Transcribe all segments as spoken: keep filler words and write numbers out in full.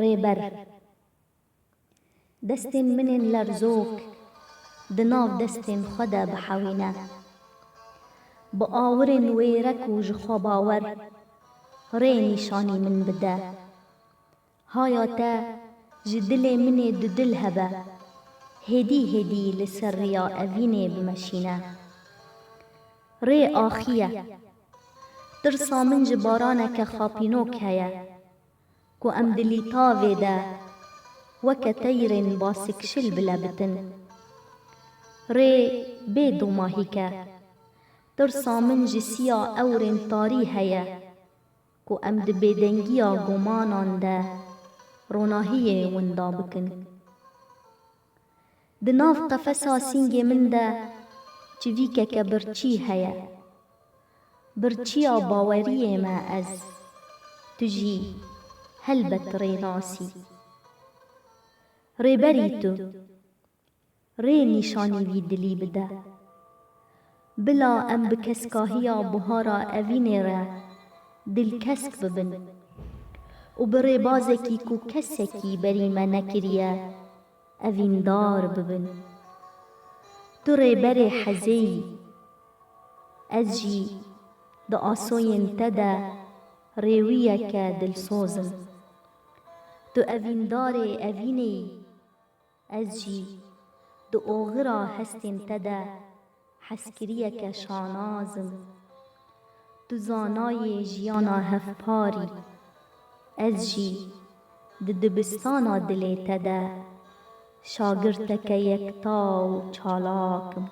Rêber. Destên min ên lerzok di nav destên xwe de bihewîne. Bi awirên wêrek û ji xwe bawer rê nîşanî min bide. Haya te ji dilê min ê dudil hebe, hêdî hêdî li ser riya evînê bimeşîne. Rê axiye. Tirsa min ji baraneke xapînok heye, ku em di lîtavê de weke teyrên basikşil bilebitin. Rê bê domahîk e. Tirsa min ji siya ewrên tarî heye, ku em di bêdengiya gumanan de ronahiyê winda bikin. Di nav qefesa sîngê min de çivîkeke birçî heye. Birçiya baweriyê me ez, tu jî helbet rê nasî. Rêberî tu, rê nîşanî vî dilî bide. Bila em bi keskahiya buhara evînê re dilkesk bibin û bi rêbazekî ku kesekî berî me nekiriye, evîndar bibin. Tu rêberê hezê yî. Ez jî di asoyên te de rêwiyeke dilsoz im. Tu evîndarê evînê yî. Ez jî di oxira hestên te de hezkiriyeke şanaz im. Tu zanayê jiyana hevpar î. Ez jî di dibistana dilê te de şagirteke yekta û çalak im.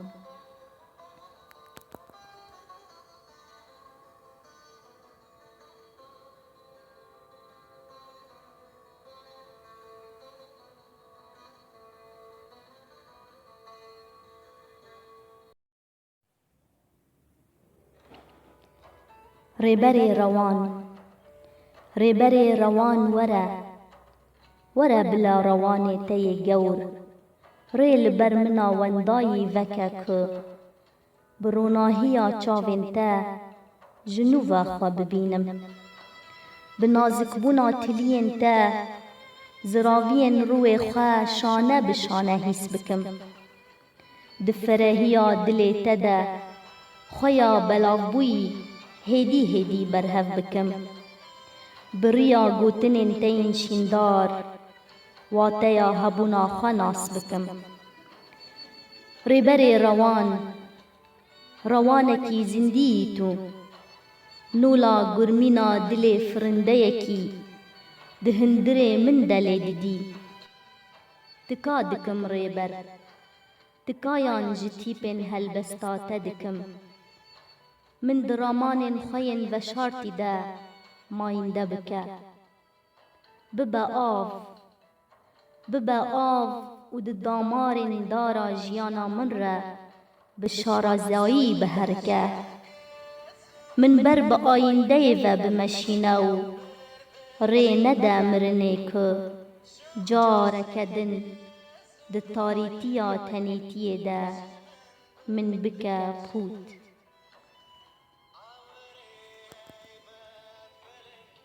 Rêberê rewan. Rêberê rewan were. Were bila rewanê te yê gewr rê li ber min a wendayî veke ku bi ronahiya çavên te ji nû ve xwe bibînim. Bi nazikbûna tiliyên te ziraviyên rûyê xwe şane bi şane hîs bikim. Di ferehiya dilê te de xwe ya belavbûyî hêdî hêdî berhev bikim. Bi riya gotinên te yên şîndar wateya hebûna xwe nas bikim. Rêberê rewan, rewanekî zindî yî tu. Nola gurmîna dilê firindeyekî di hundirê min de lê didî. Tika dikim rêber. Tikayan ji tîpên helbesta te dikim. Min di ramanên xwe yên veşartî de mayînde bike. Bibe av. Bibe av û di damarên dara jiyana min re bi şarazayî biherike. Min ber bi ayîndeyê ve bimeşîne û rê nede mirinê ku careke din di tarîtiya tenêtiyê de min bike pût.